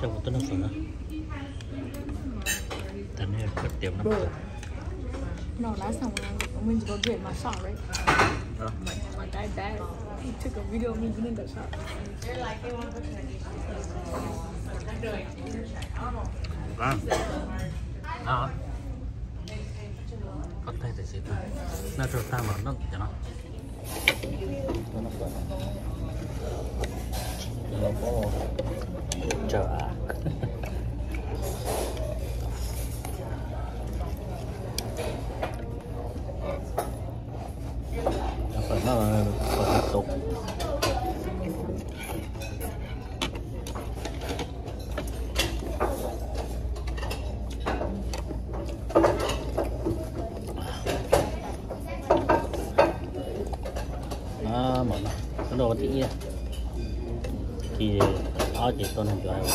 Cho một tuần sau nữa. Tao nên có tiệm lắm. Bro, no, last time when I went to go get my shot, right? Huh? My, my guy, dad, he took a video of me getting the shot. Hả? Hả? Có thể thì sẽ thôi. Nó cho tao mà nó cho nó. Trời ạ. Nó phải, nó phải tiếp tục. Mov no, no rau thib ib, thib ob ces tau neeg cov.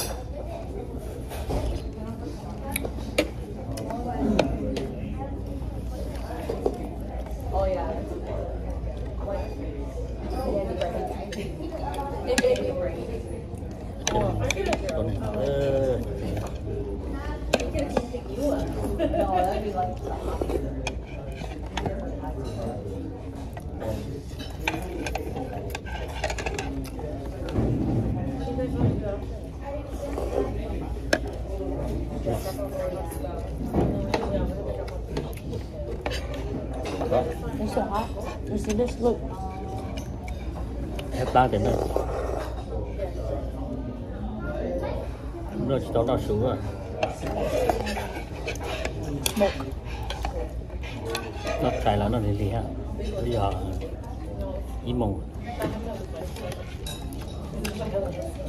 It's so hot. You see this? Look. Eb plab tias no, no tsis tau noj su. Milk. Noj tshais los noj lig lig, twb yog ib moos.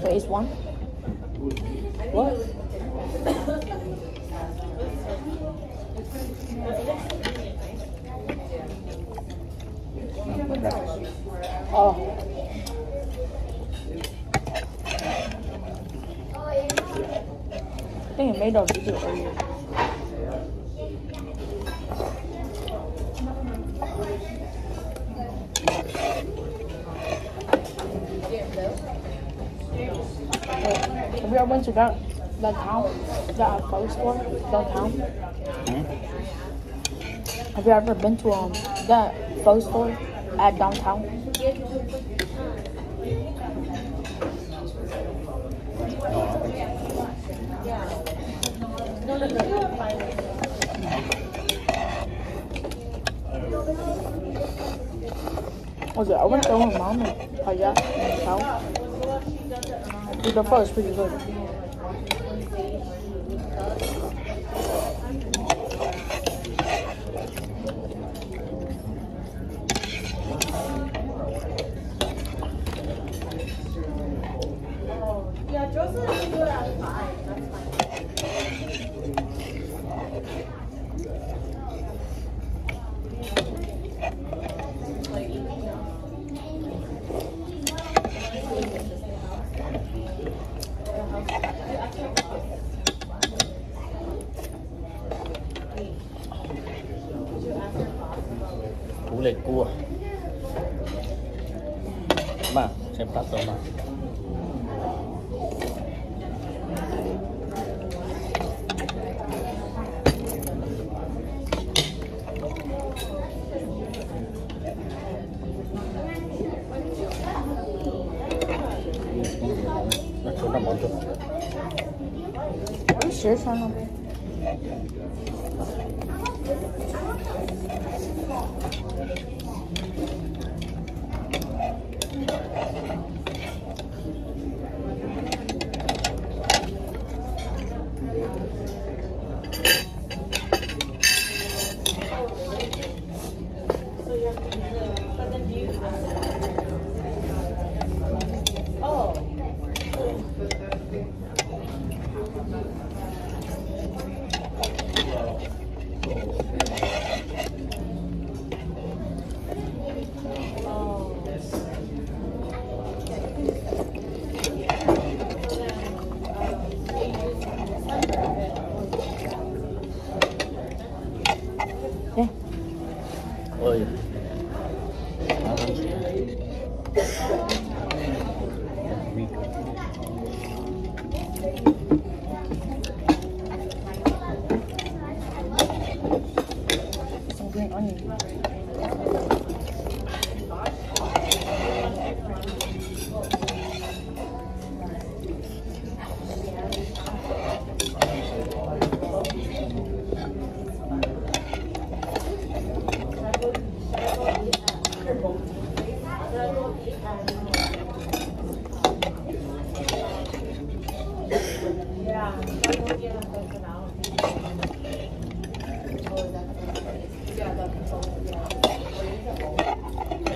Wait, it's warm? What? Oh. I think it made those video earlier. Have you ever went to that, that town, that pho store downtown? Hmm? Have you ever been to, um, that pho store at downtown? Was it? I went there with mom and Paya and Chao. Dude, the pho is pretty good. Kuv li kua. Mas, xem plab tau mas. Noj tshuaj noj mov nrog. Siv sab no.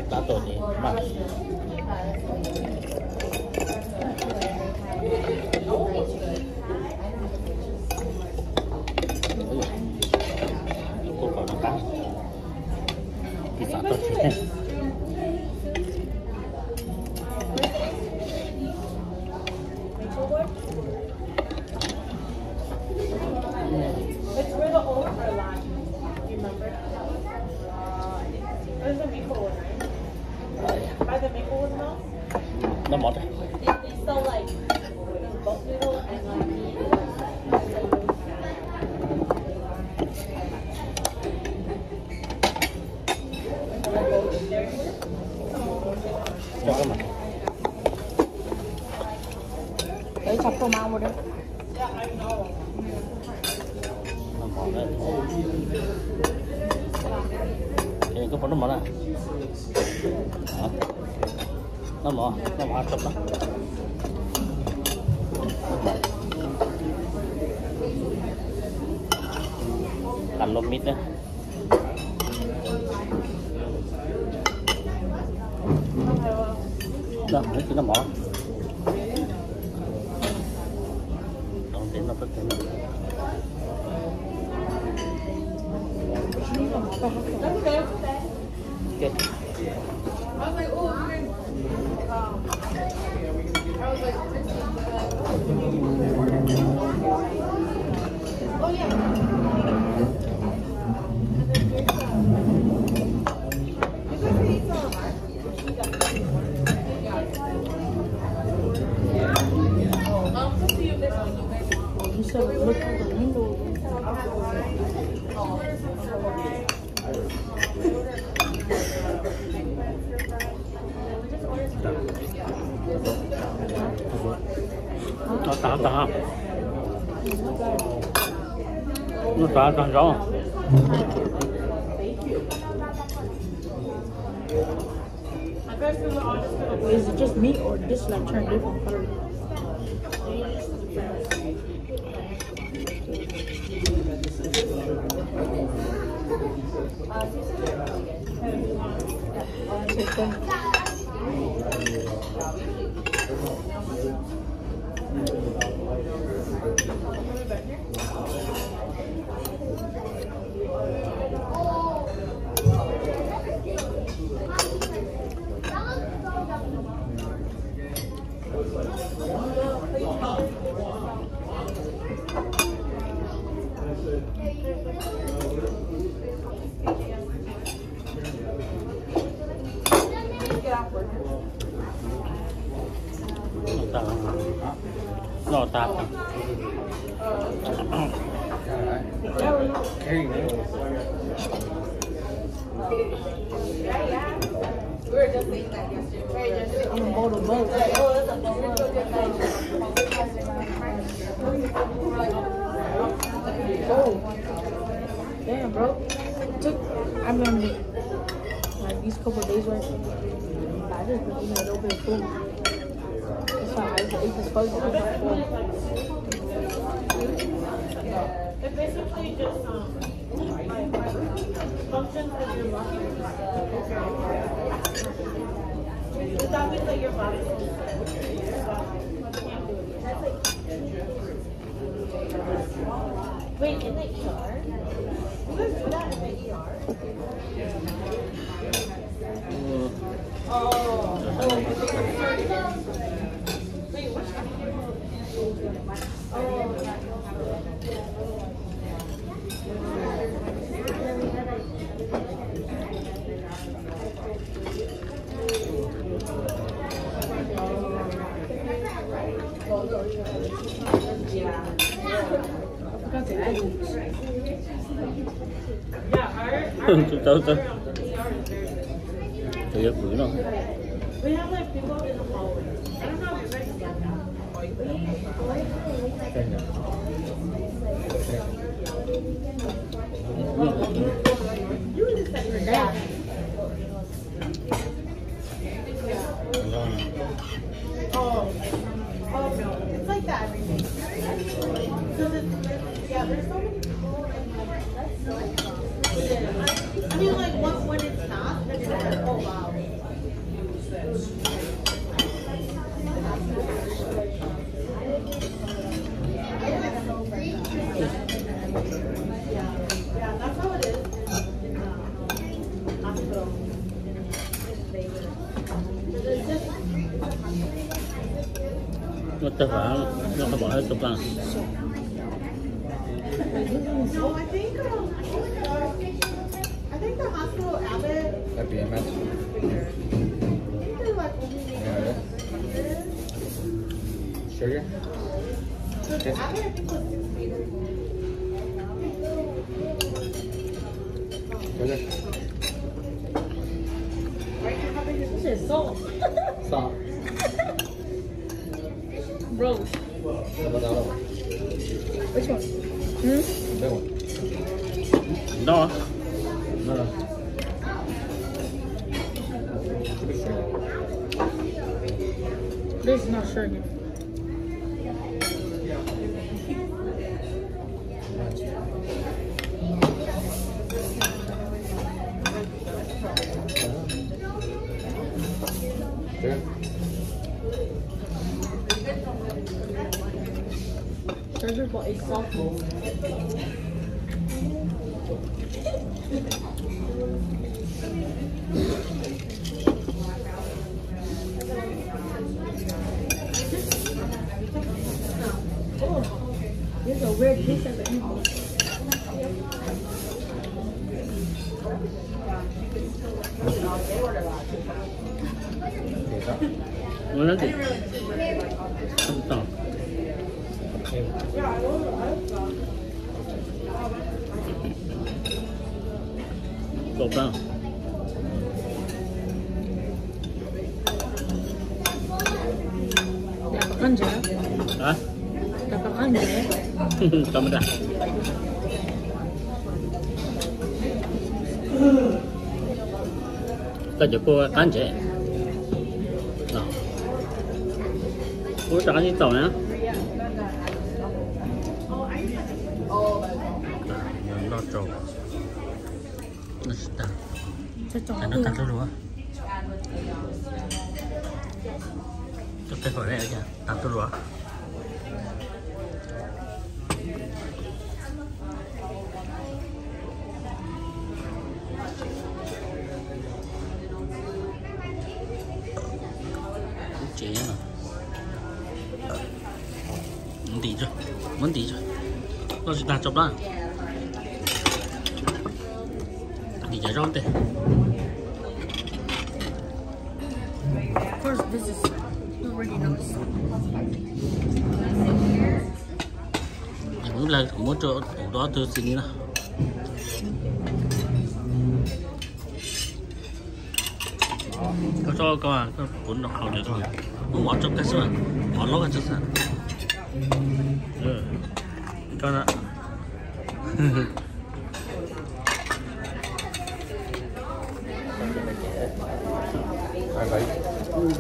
Plab tuaj ni mas. Tus khaub no qab, tis xav tau tsis. It's where the old were alive. Do you remember? There's a maple one, right? By the maple one, though? Noj mov. They, they sell, like, this boat noodle and, like, Koj puas noj mov na? Noj mov, noj mov tau na. Làm nôm mít na. Noj, noj mov. Noj tag tag, noj tag tag zaub. Is it just me or this like turn different color? Noj tag. Oh, damn, bro. It took, I mean, like, these couple of days, right? I just been eating a little bit of food. That's why I just ate this fuzzy. It basically just, um, like, functions as your body. It's always like your body. Wait, in the E R? You guys do that in the E R? Oh. Wait, which one? Oh. Tau, tau. Tau yuav pwv no. Oh, oh no, it's like that every day. 'Cause it's, yeah, there's so many people and like, that's so, I mean, like, once when it stops, then it's like, oh wow. Yeah, yeah, that's how it is in, in, um, hospital. Ua tag, no qhov pom hais tus plas. No, I think, um, I think the hospital Abbott. That'd be a mess. I think they're like only, yeah, yeah. Sugar? So the Abbott, I think, was sixty. Sugar? This is salt. Salt. Bro. Which one? Hmm? That one. No. No, no. This is not sure yet. Sugar, but it's salty. Oh, this is a weird taste at the end. Ua no ces tau. Tau tau. Qab ntses. Hả? Qab ntses. Tau mas da. Koj cov kua qab ntses. Ub, rov qab tib txaus na. Noj tsaus. Noj tag hlub lug. Coj tej fawm ne, tag hlub lug. Tsev no. Ntim tso, muab ntim tso. Noj tsis tag tso plab. Ntim cov zaub ntej. Of course, this is already nice. Kuv muab rau, kuv rau ob tug txiv neej no. Koj tso koj, koj kuv noj qhov ntawd koj muab mov rau koj xwb, mov loj koj tso xwb. Koj na.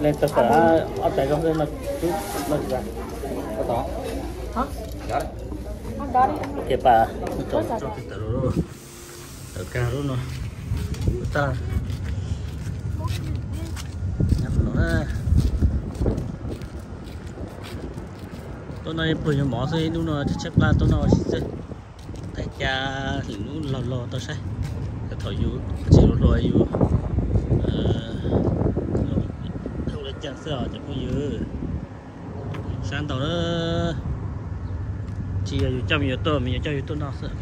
Leej tau tawm ob peb zaug no, no tsis tau. Hả? Hả? Tes pas. Tso tes taw lub, tawm kag lub no. Tag. Tuaj no pug yuav mov xwb, ib hnub no tshaib plab tuaj noj ua si xwb. Tais ca lwm hnub los los tau saib. Thaum yus tsis hluas hluas yus hu li cas xwb os cov phooj ywg. Sab ntau na. Tsis yog yus coj me nyuam tuaj, me nyuam coj yus tuaj noj xwb.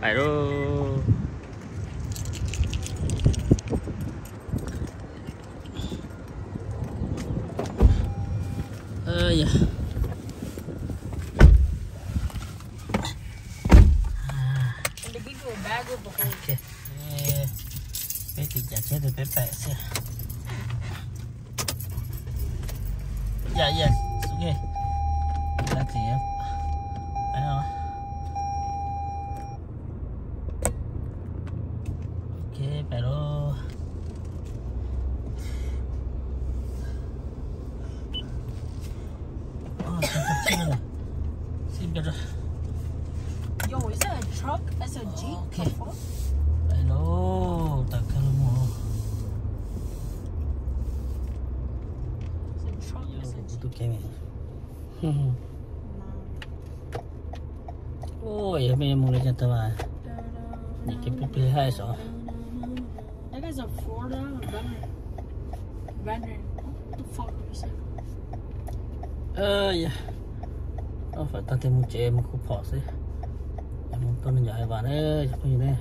Pais lauj. Peb tiv cav tsheb tes peb pais xwb. Ya ya, xub ke. Ok, pais lauj. Yo, is that a truck? That's a Jeep? Ok. Pais lauj, tawm kawg los mus. Kuv tus kev me. Ua, yog peb mus li cas tau mas. Nim kev plig plig hais sov. Yog, fam tag tes mus tsev mus kuv phom xwb. Mus tau neeg nyob hais vas na, cov phooj ywg ne.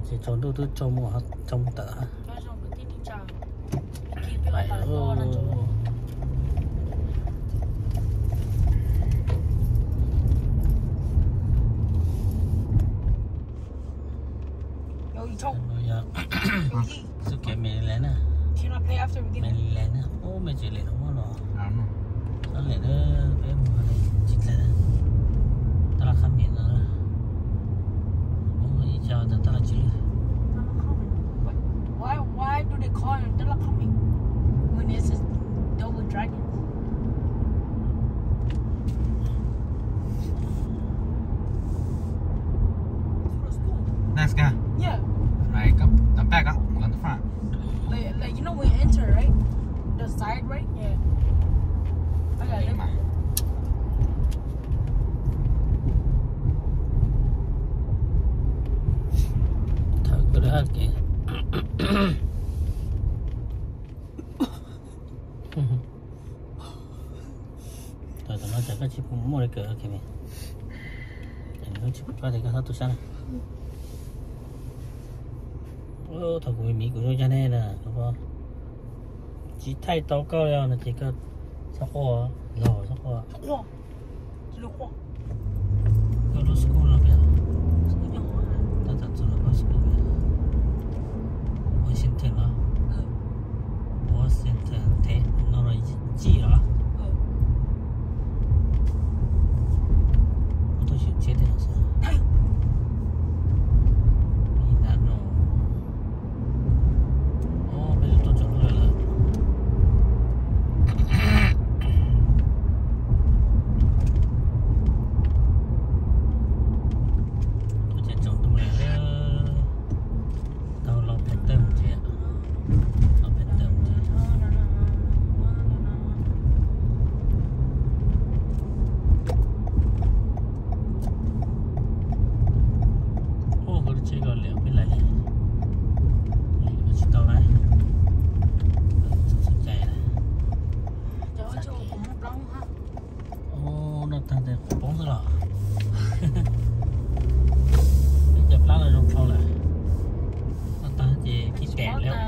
Ces tsaus ntuj twb tsaus mus, tsaus mus tawm. Xub kev me li na. Me li na, ub, me tsev li no muab los. Sab lem na, peb mus tsis dlawg, tab laj qhab mem no. Mus ib co tas tab laj tsis lwj. Why, why do they call it tab laj qhab mem when it's a double dragon? Next guy. Yeah. Like, um, the back up, on the front. Like, like, you know when you enter, right? The side, right? Yeah. I got it. Thawm kawg li hab kev. Thaum no ces koj tsis pum muaj li kawg, tsis pum koj ces koj txhob tu sab na. Thaum kuv miv kuv zoo cag nej na, tsis thaij tau koj li no ces koj txhob quaj, laug txhob quaj. Koj lub school no peb, tab tom txog lawm koj school peb. Washington los? Washington Technology los? Kuv tuaj xyuas tsheb tej no xwb. Ib nrab no. Peb tuaj tsaus ntuj lawm. Tuaj ces tsaus ntuj lawm. Tau los pem tawm mus tsev, los pem tawm mus tsev. Ua, koj tsheb ko liam peb lawm li, liam tsis tau na. Txhob xav cai na. Noj tag tes quav poob xwb los? Cov plab los zoo dhau lawm. Noj tag ces kib tes lawm.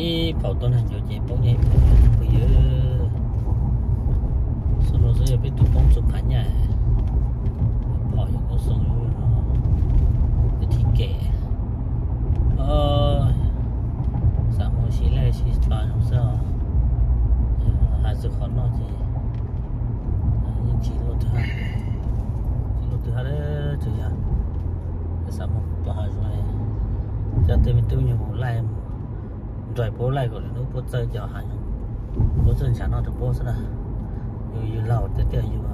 Ib phaum tau neeg ncuav ces poob nyiaj ib phaum phooj ywg. Xub no xwb yog peb tus poob txug phav nyaj, phom yog kuv xoo no, peb thib kem. Xav mus sib laj sib tso zoo xwb os. Hais txog qhov noj ces yeej tsis luaj twg hab, tsis luaj twg hab, tsuas yog xav mus tom hav zoov, coj tej me tub nyuag mus laij, mus nrog puab laij kom lwm hnub puab txawj cov hav zoov, puab txawj ntshav noj rau puab xwb na. Yus, yus laug tiag tiag yus tsis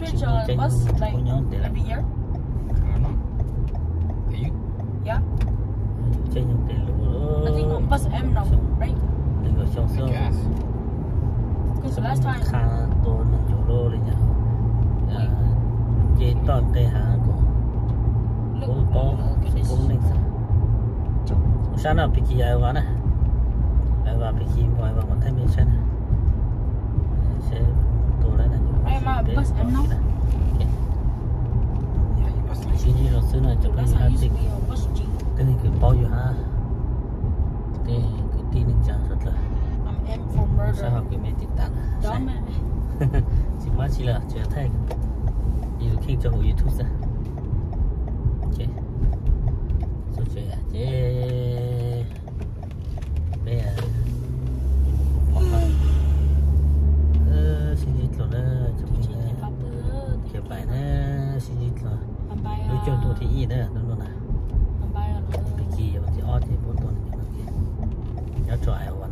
muaj caij nyoog rau puab nyob ntev lawm. Yus caij nyoog tej lus, nees nkaum xyoo xwb, qha tua neeg ncuav loj li nyab, nce toj nqe hav kom paub, paub neej xwb. Ua sab no pig kis Iowa na, Iowa pig kis mus Iowa kom thaij mej saib na. Seb tua lawm na. Sib ntsib zoo xwb na cov phooj ywg hab tij, tej neeg kws paub yus hab tej kwv tij neej tsa suav dlawg, sab hauv kws mej tiv tam na. Tsis muaj tsi lawm, tsuas thaij yus kheej rau hauv YouTube xwb. Ces peb sib ntsib dlua na, cov phooj ywg, kev pais na, sib ntsib dlua lub caij ntuj thib ib na, hnub no na. Pig kis yog thib ob ces puab tua neeg ncuav loj ces nyob rau Iowa na.